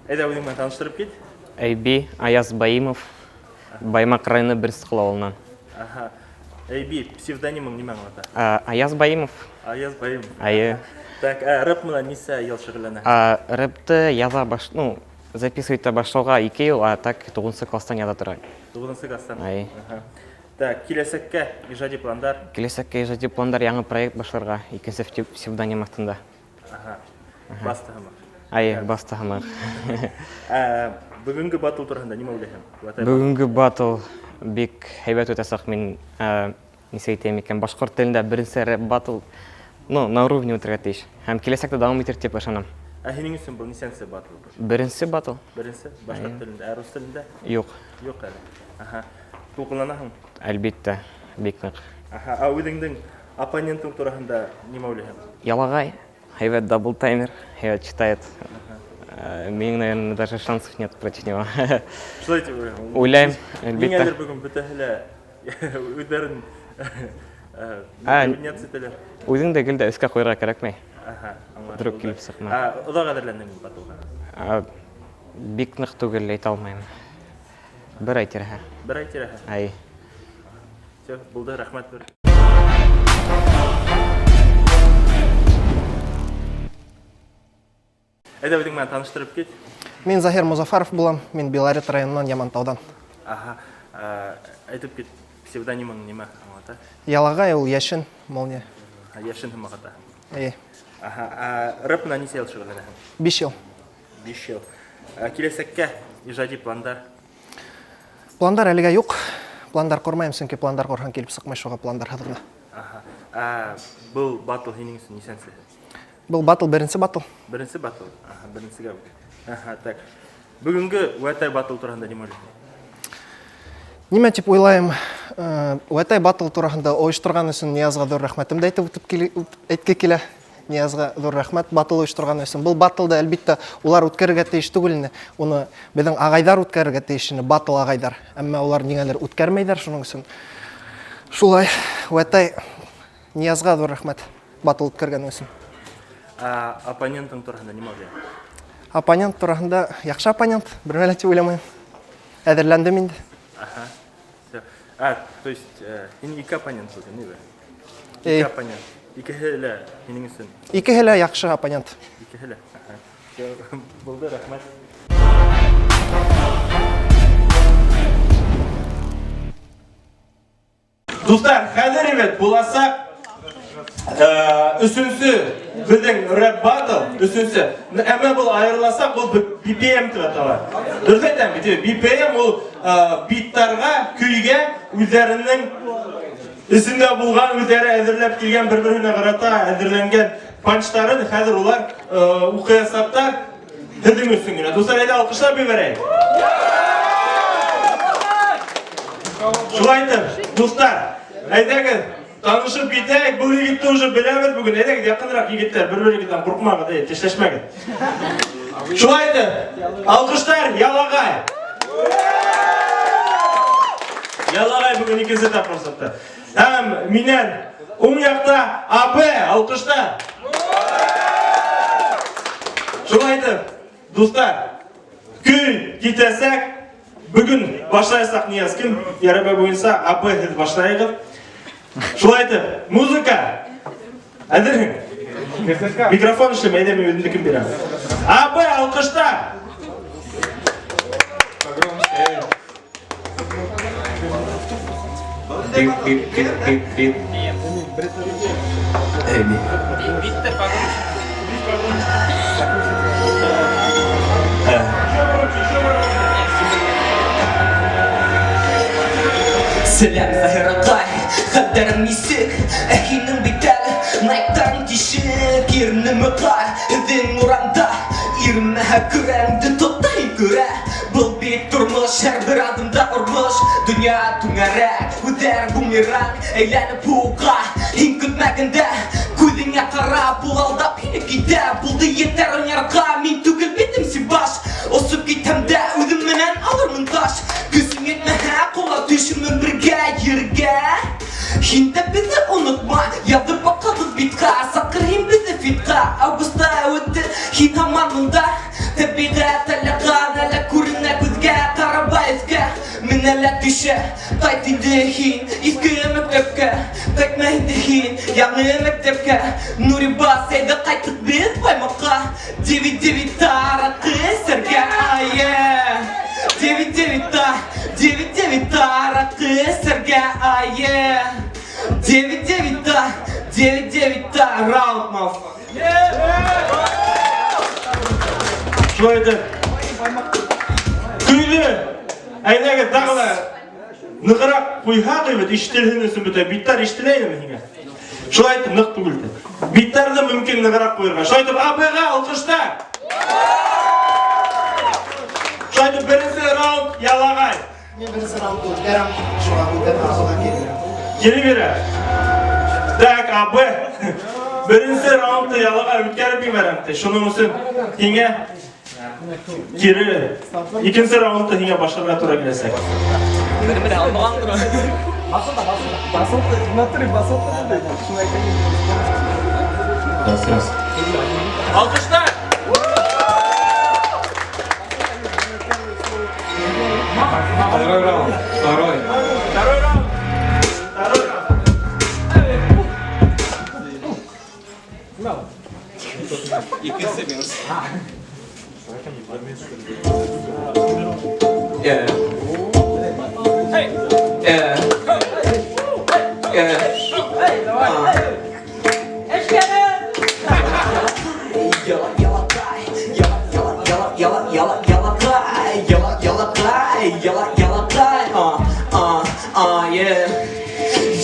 Әйҙә, үҙең менән таныштырып кит. AB, Аяз Баимов, Баймаҡ районы Берсҡол ауылынан. Аһа. AB, псевдонимың нимә аңлата? Аяз Баимов. Аяз Баимов. Әйе. Так, ә рэп менән нисә ел шөгыльләнәһең? Рэпты яза баш, ну, записывать итә башлауга 2 ел, а так 9 класстан яза тора. 9 класстан. Әйе. Аһа. Так, киләсәккә ижади пландар? Киләсәккә ижади пландар яңы проект башларга, икенче псевдоним астында. Ага. Баста һымаҡ. Әйе, баста һымаҡ. Ә, бүгенге батл тураһында нимә уйлайһың? Ватай Бүгенге батл бик һәйбәт үтәсәк. Мин нисек әйтәйем икән, башҡорт телендә беренсе рэп батл, ну, на уровне үтергә тейеш. Һәм киләсәктә дауам итер дип ышанам. Ә һинең өсөн был нисәнсе батл? Беренсе батл? Беренсе, башҡорт телендә, ә рус телендә? Юҡ. Юҡ әле. Аһа. Тулҡынланаһың? Әлбиттә, бик ныҡ. Аһа, ә үҙеңдең оппонентың тураһында нимә уйлайһың? Ялағай, һәйбәт дабл таймер, һәйбәт читает. Минең, наверное, даже шансов нет против него. Шулай тип уйлайһың? Уйлайым, әлбиттә. Ниңәлер бөгөн бөтәһе лә үҙҙәрен обвиняться итәләр. Үҙең дә гел дә өҫкә ҡуйырға кәрәкмәй. Аһа, аңлашылды. Вдруг килеп сыҡма. Ә оҙаҡ әҙерләндеңме батлға? Бик ныҡ түгел, әйтә алмайым. Бер ай тирәһе. Бер ай тирәһе? Әй. Все, булды, рәхмәт бер. Әйдә, үҙең менән таныштырып кит. Мин Заһир Мозафаров булам, мин Белорет районыннан Ямантаудан. Аһа, әйтеп кит, псевдонимың нимә аңлата? Ялагай ул яшен, молния. Яшен һымаҡ ата. Әйе. Аһа, ә рэп менән нисә ел шөгыльләнәһең? 5 ел. 5 ел. Ә киләсәккә ижади пландар? Пландар әлегә юк. Пландар кормайым, чөнки пландар корһаң килеп сыкмай, шуңа пландарһыҙ ғына. Аһа. Ә был батл һинең өсөн нисәнсе? Был батл беренсе батл. Беренсе батл. Аһа, беренсегә. Аһа, так. Бүгенге Вәтай батл тураһында нимә уйлайһың? Нимә дип уйлайым? Вәтай батл тураһында оештырган өсөн Ниязға ҙур рәхмәтемде әйтеп үтеп әйтке килә. Ниязға ҙур рәхмәт батл оештырган өсөн. Был батлды әлбиттә улар үткәрергә тейеш түгел ине. Уны беҙҙең ағайҙар үткәрергә тейеш ине, батл ағайҙар. Әммә улар ниңәлер үткәрмәйҙәр, шуның өсөн. Шулай, Вәтай Ниязға ҙур рәхмәт батл үткәргән өсөн. Ә оппонентың тураһында нимә уйлайһың? Оппонент тураһында яҡшы оппонент, бер мәле тип уйламайым. Әҙерләндем инде. Аһа. Всё. А, то есть, һин ике оппонент булды, ни бе? Эй. Ике оппонент. Икеһе лә һинең өсөн. Икеһе лә яҡшы оппонент. Икеһе лә. Аһа. Всё, булды, рәхмәт. Дуҫтар, хәҙер бит буласаҡ өсөнсө беҙҙең рэп батл, өсөнсө. Әммә был айырыласаҡ, был BPM тип атала. Дөрөҫ әйтәм бит, BPM ул биттарға, көйгә үҙҙәренең эсендә булған, үҙҙәре әҙерләп килгән, бер-береһенә ҡарата әҙерләнгән панчтарын хәҙер улар уҡыясаҡтар һеҙҙең өсөн генә. Дуҫтар, әйҙә алҡышлап ебәрәйек. Шулай итеп, дуҫтар, әйҙәгеҙ, танышып китәйек. Был егетте уже беләбеҙ бөгөн. Әйҙәгеҙ, яҡыныраҡ егеттәр, бер-берегеҙҙән ҡурҡмағыҙ, әй, тешләшмәгеҙ. Шулай итеп, алҡыштар Ялағай. Ялағай бөгөн икенсе тапҡыр сыҡты. Һәм минән уң яҡта АБ, алҡыштар. Шулай итеп, дуҫтар, көй китәсәк. Бөгөн башлаясаҡ Нияз кем? Ярабә буйынса АБ һеҙ башлайығыҙ. Шулай итеп, музыка. Әҙерһең? Микрофон эшләмәй, әйҙә мин үҙемдекен бирәм. АБ, алҡыштар. Сәләм, Заһир ағай, хәлдәрең нисек? Ә һинең бит әле найктарың тишек, иренем йоҡлай һеҙҙең урамда. Иренмәһә көрәңде тот та һин көрә. Был бит тормош, һәр бер аҙымда ормош. Донъя түңәрәк, һүҙҙәр бумеранг, әйләнеп һуға. Һин көтмәгәндә күҙеңә ҡарап, ул алдап һине китә. Булды етәр уйнарға, мин түгел бит MC баш. Осоп китһәм дә үҙем менән алырмын таш. Көсөң етмәһә, ҡулға төшөрмөн бергә ергә. Һин дә беҙҙе онотма, яҙып баҡабыҙ битҡа. Саҡыр һин беҙҙе фитҡа. Августа үтте, һин һаман мында. Тәбиғәт әллә ҡан, әллә күренә күҙгә. Ҡарабай өҫкә, менә лә төшә. Ҡайт инде һин иҫке мәктәпкә. Ҡайтма инде һин яңы мәктәпкә. Нурибас, әйҙә ҡайтыҡ беҙ Баймаҡҡа. Девять девять араҡы эсергә. Ае. Девять девять та, девять девять араҡы эсергә. Ае. Девять девять та, девять девять та, раунд, motherfucker. Шулай итеп. Көйлө. Әйҙәгеҙ тағы ла нығыраҡ ҡуйһаҡ бит, ишетелһен өсөн бөтә. Биттар ишетелә инеме һиңә? Шулай итеп ныҡ түгел. Биттарҙы мөмкин нығыраҡ ҡуйырға. Шулай итеп АБ-ға алҡыштар. Шулай итеп беренсе раунд Ялағай. Мин беренсе раундты үткәрәм, шуға бүтән АБ-ға кире бирәм. Кире бирә. Так, АБ. Беренсе раундты Ялағай үткәреп ебәрәм. Шуның өсөн һиңә кире икенсе раундты һиңә башларға тура киләсәк. Бер-бер алмағандыр. Басылды, в натуре басылды. Шуны әйтәйем. Раз, раз. Алҡыштар! Второй раунд. Второй. Второй раунд. Второй раунд. Икенсе минус. Yeah. Yeah. Yeah. Яла, ялаҡай, яла, яла, яла, яла, яла, ялаҡай, яла, ялаҡай, яла, ялаҡай, а, а, а, yeah.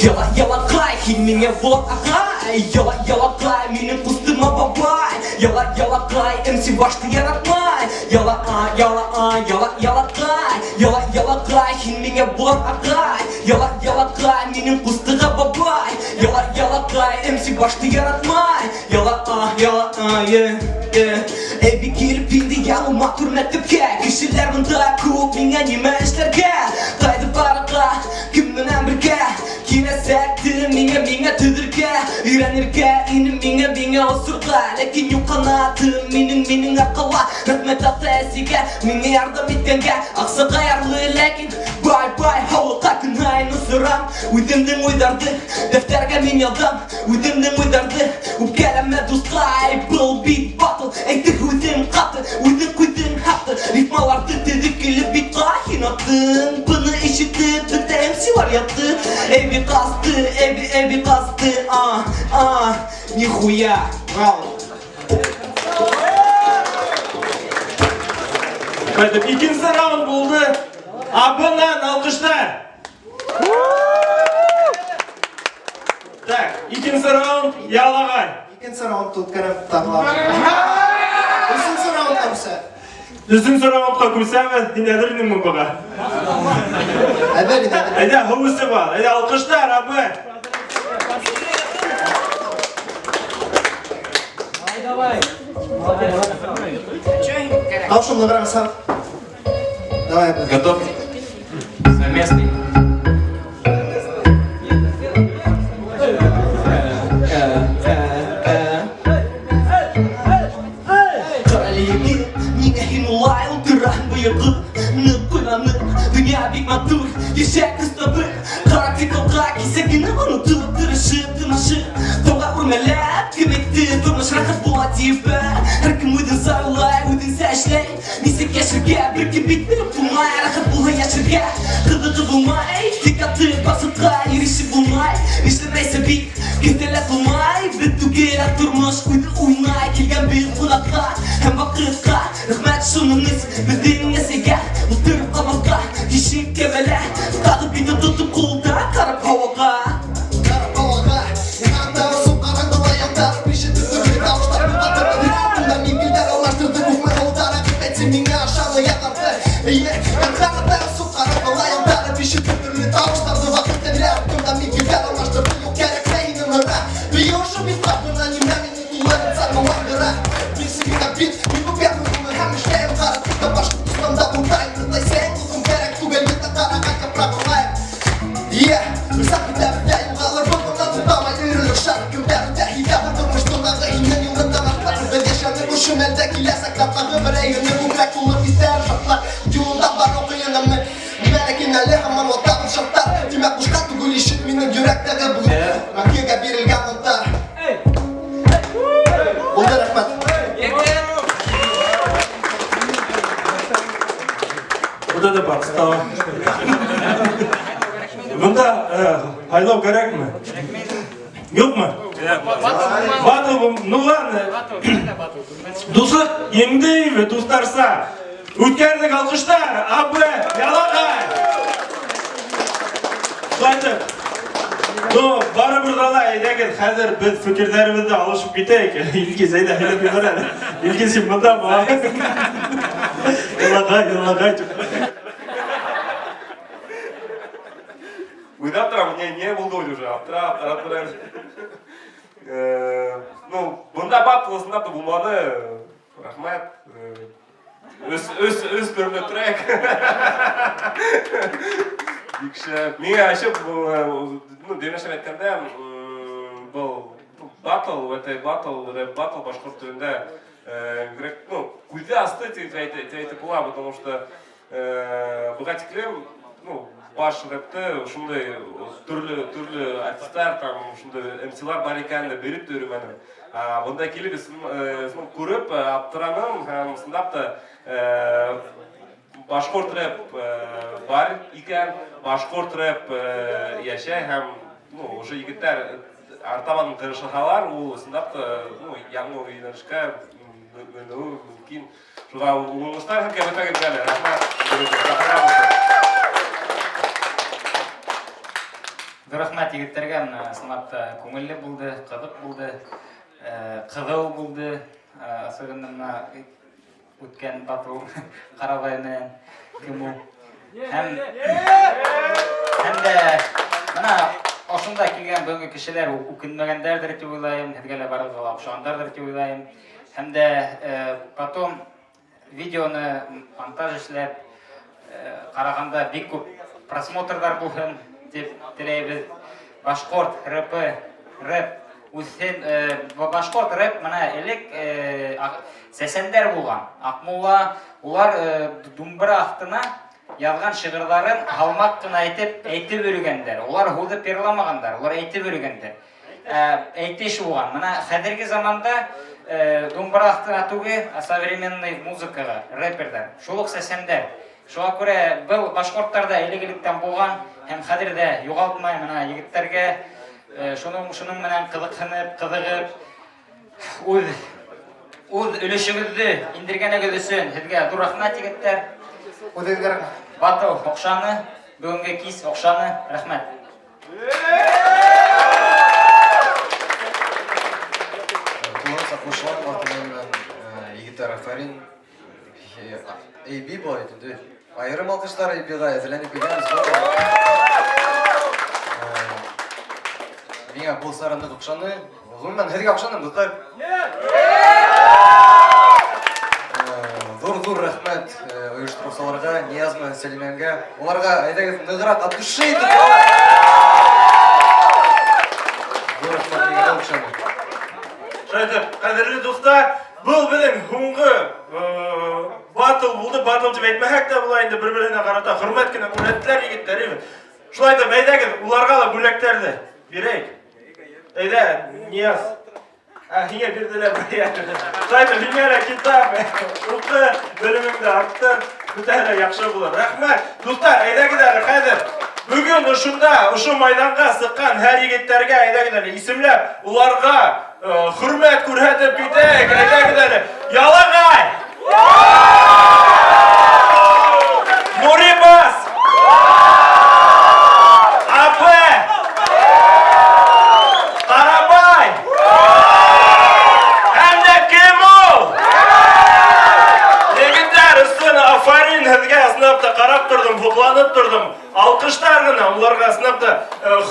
Яла, ялаҡай, һин миңә вор ағай, яла, ялаҡай, минең ҡустыма бабай, яла, ялаҡай, MC башты яратмай, яла, а, яла, а, яла, ялаҡай, яла, ялаҡай, һин миңә вор ағай, яла, ялаҡай, минең ҡустыға бабай, яла, ялаҡай, MC башты яратмай, яла, а, яла, а, yeah, yeah. Әби килеп инде яңы матур мәктәпкә. Кешеләр бында күп, миңә нимә эшләргә? Ҡайҙа барырға, кем менән бергә? Киләсәкте миңә, миңә төҙөргә. Өйрәнергә ине миңә, миңә осорға. Ләкин юҡ ҡанатым минең, минең арҡала. Рәхмәт ата-әсәгә, миңә ярҙам иткәнгә. Аҡсаға ярлы, ләкин бай, бай, һаулыҡҡа көн һайын осорам. Үҙемдең уйҙарҙы дәфтәргә мин яҙам. Үҙемдең уйҙарҙы үпкәләмә, дуҫҡай. Был бит батл, әйтер һүҙем ҡаты. Үҙең ҡуйҙың хаҡты. Рифмаларҙы төҙөк килеп бит һин аттың. Быны ишетеп бөтә MC-лар ятты. Эби ҡасты, эби, эби ҡасты. А, а, нихуя. Раунд. Шулай итеп икенсе раунд булды. АБ-нан алҡыштар. Так, икенсе раунд Ялағай. Икенсе раундты үткәрәм тағы ла. Өсөнсө раундҡа күсә. Өсөнсө раундҡа күсәбеҙ. Һин әҙер инеңме быға? Әҙер инде, әҙер. Әйҙә, һыу эсеп ал. Әйҙә, алҡыштар, АБ. Давай. Тауышын нығыраҡ сал. Давай, Абы. Готов? Совместный. Ҡарале, егет, ниңә һин улай ултыраһың бойоғоп? Ныҡ уйланып, донъя бик матур, йәшә көс табып. Ҡара циклға кисә генә онотоп, тырышып, тырмашып, тауға үрмәләп, кем әйтте, тормош рәхәт була тип? Һәр кем үҙенсә уйлай, үҙенсә эшләй. Нисек йәшәргә, бер кем бит белеп булмай. Рәхәт булһа йәшәргә, ҡыҙығы булмай. Тик атып баҡсытҡа ирешеп булмай. Эшләмәйсә бит, кеҫәлә тулмай. Беҙ түгел, ә тормош үҙе уйнай. Килгән беҙ ҡунаҡҡа һәм ваҡытҡа. Рәхмәт шуның өсөн беҙҙең әсәйгә. Ултырып ҡалмаҫҡа, ишек кәмәлә. Тағы битен тотоп ҡулда ҡарап һауаға. Ҡарап һауаға. Яндар, ҡараңғыла яндар, ишетеп төрлө тауыштар ҡатырҙы. Унда миҙгелдәр алмаштырҙы, күпме ауылдар әйтсе миңә ашаны яҙарҙы. Эйе, ҡараңғыла яндар, ишетеп төрлө тауыштарҙы ваҡыт әҙләп, унда миҙгелдәр алмаштырҙы, юҡ кәрәкмәй ине ныра. Бейеү бит бына нимә мине тулыһынса ҡыуандыра. Мин сиңә бит, мин күп һәм эшләйем ҡара тыҡта Башҡортостанда бултайым. Тыңлайсаң, дуҫым, кәрәк түгел, бөтә ҡараған япрағылайым. Е, Рөхсәт итә бөтә юғалыр, бында туҡтамай өйрөлөр шар. Кемдәр үтә һиҙә был тормош тыңлағы һинең юлыңда атлар. Беҙ йәшәнек ошо мәлдә, киләсәктә тағы бер әйләнер. Йөрәк тулы хистәр, шартлар Юлында бару кыен әмма Ләкин әле һаман ватабыз шартлар Димәк бушка түгел ишет минем йөрәктәге бүген Мәңгегә бирелгән утлар Булды, рәхмәт. Вот это подстава. Бында һайлау кәрәкме? Юҡмы? Батл, ну ладно. Дуҫлыҡ еңде дуҫтарса. Үткәрҙек алҡыштар. АБ, Ялағай. Шулай итеп. Ну, барыбер ҙа ла әйҙәгеҙ, хәҙер беҙ фекерҙәребеҙҙе алышып китәйек. Илгиз, әйҙә, һөйләп ебәр әле. Илгиз, һин бындамы? Ялағай, ялағай. Уйлап торам, не, не булды уже, аптырап, аптырап торам. Ну, бында батл ысынлап та булманы. Рәхмәт. Өс, өс, өс төрлө трек. Бик шәп. Миңә вообще, ну, дөрөҫөн әйткәндә, был батл, это батл, рэп батл башҡорт телендә бигерәк, ну, күҙҙе асты тип әйтеп була, потому что быға тиклем, ну, баш рэпты шундай төрлө төрлө артистлар, там, шундай МСлар бар икәнен белеп тә йөрөмәнем. Бында килеп, ну, күреп, аптыраным һәм ысынлап та башҡорт рэп бар икән, башҡорт рэп йәшәй һәм, ну, уже егеттәр артабан тырышһалар, ул ысынлап та, ну, яңы йүнәлешкә менеүе мөмкин. Шуға уңыштар һеҙгә бөтәгеҙгә лә. Рәхмәт. Ҙур рәхмәт егеттәргә, менә ысынлап та күңелле булды, ҡыҙыҡ булды, ҡыҙыу булды, особенно менә үткән батл Ҡарабай менән кем ул. Һәм дә менә ошонда килгән бөгөнгө кешеләр үкенмәгәндәрҙер тип уйлайым, һеҙгә лә барығыҙға ла оҡшағандарҙыр тип уйлайым. Һәм дә потом видеоны монтаж эшләп ҡарағанда бик күп просмотрҙар булһын тип теләйбеҙ. Башҡорт рэпы, рэп үҫһен, башҡорт рэп менә элек сәсәндәр булған. Аҡмулла улар думбыра аҫтына яҙған шиғырҙарын һалмаҡ ҡына әйтеп, әйтеп йөрөгәндәр. Улар һүҙҙе пырламағандар, улар әйтеп йөрөгәндәр. Әйтеш булған. Менә хәҙерге заманда думбыра аҫтына түгел, ә современный музыкаға рэперҙар, шул уҡ сәсәндәр. Шуға күрә был башҡорттарҙа элек-электән булған һәм хәҙер ҙә юғалтмай менә егеттәргә шуның менән ҡыҙыҡһынып, ҡыҙығып, үҙ өлөшөгөҙҙө индергәнегеҙ өсөн һеҙгә ҙур рәхмәт, егеттәр. Үҙегеҙгә рәхмәт. Батл оҡшаны, бөгөнгө кис оҡшаны, рәхмәт. Тулыһынса ҡушылам Артемон менән егеттәр, афәрин. AB була бит инде. Айырым алҡыштар AB-ға әҙерләнеп килгәнбеҙ. Миңә был сара ныҡ оҡшаны. Ғөмүмән, һеҙгә оҡшанымы, дуҫтар? Ҙур-ҙур рәхмәт ойоштороусыларға, Нияз менән Сәлимәнгә. Уларға әйҙәгеҙ нығыраҡ от души итеп. Ҙур рәхмәт, миңә оҡшаны. Шулай итеп, ҡәҙерле дуҫтар, был беҙҙең һуңғы батл булды. Батл тип әйтмәһәк тә була инде, бер-береһенә ҡарата хөрмәт кенә күрһәттеләр егеттәр. Шулай итеп, әйҙәгеҙ, уларға ла бүләктәрҙе бирәйек. Әйҙә, Нияз. Ә, һиңә бирҙеләр. Шулай итеп, һиңә лә китап, уҡы, белемеңде арттыр, бөтәһе лә яҡшы булыр. Рәхмәт. Дуҫтар, әйҙәгеҙ әле хәҙер. Бөгөн ошонда, ошо майҙанға сыҡҡан һәр егеттәргә әйҙәгеҙ әле исемләп, уларға хөрмәт күрһәтеп китәйек. Әйҙәгеҙ әле. Ялағай! Нурибас! АБ! Ҡарабай! Һәм дә кем ул? Егеттәр, өсөн афарин һеҙгә, ысынлап та ҡарап торҙом, һоҡланып торҙом. алҡыштар ғына, уларға ысынлап та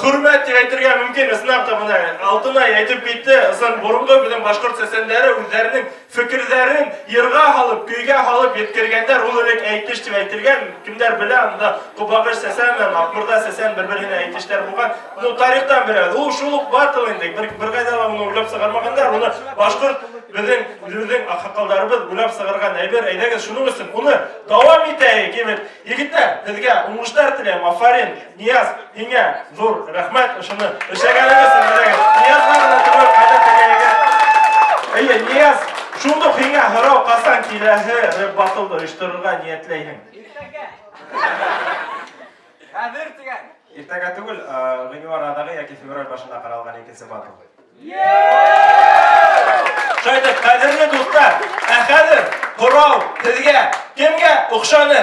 хөрмәт тип әйтергә мөмкин, ысынлап та бына Алтынай әйтеп китте, ысын боронғо беҙҙең башҡорт сәсәндәре үҙҙәренең фекерҙәрен йырға һалып, көйгә һалып еткергәндәр, ул элек әйтеш тип әйтелгән, кемдәр белә, анда Ҡобағыш сәсән менән Аҡмырҙа сәсән бер-береһенә әйтештәр булған, ну тарихтан беләбеҙ, ул шул уҡ батл инде, бер, бер ҡайҙа ла уны уйлап сығармағандар, уны башҡорт беҙҙең үҙебеҙҙең аҡһаҡалдарыбыҙ уйлап сығарған әйбер, әйҙәгеҙ шуның өсөн уны дауам итәйек, егет. Егетләр, һеҙгә уңыштар теләйем, афарин, Нияз, һиңә ҙур рәхмәт, ошоно эшләгәнегеҙ өсөн, әйҙәгеҙ. Ниязға ғына түгел, ҡайҙа теләйегеҙ. Әйе, Нияз, шундуҡ һиңә һорау, ҡасан киләһе рэп баттлды ойошторорға ниәтләйһең? Иртәгә. Хәҙер тигән. Иртәгә түгел, ғинуар аҙағы йәки февраль башында ҡаралған икенсе батл. Шулай итеп, кадерле дуслар, ә хәзер һорау сезгә, кемгә охшаны?